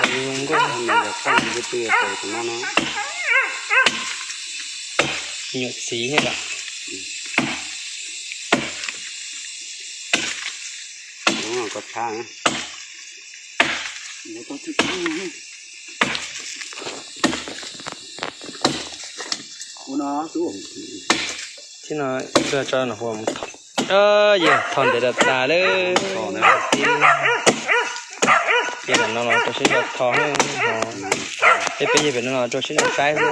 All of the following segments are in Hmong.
Zoo nkauj. Nws yog poj ntxwv twg twg pom tus no no. Nyuam txiv thiab yom. Koj tshab. Thiab no tso no hu, yog tho ntev tas tas lawm. Ces no los rau siab ntso tho, peb peb yog pem no los rau siab ntso saib xwb.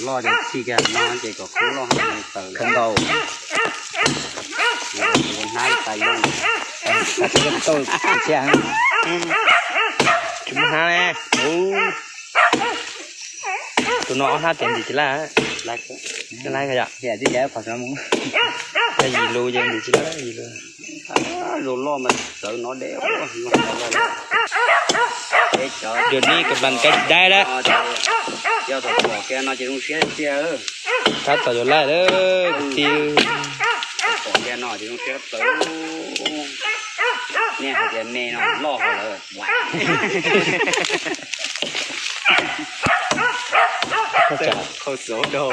Loj ces txij kiag no ces kom kub loj tawm kawg nkaus. Hnab tas loo. Tsis muaj hnab ne. Tus no ob hnab tiav ntsis tsis laij. Laij yom. Yog yim lus ces ntsis tsis laij yim lus. Zoo loj mas txawv no deb. Yog ni kab las kaib dai lawm. Yog tau pom kiag no ces zoo siab tiag. Tab tom yuav laij lawm kwv tij. Pom kiag no ces zoo siab txawv. Nej hais tias me no loj hos lawm. Qhov tseem qhau xauv rau.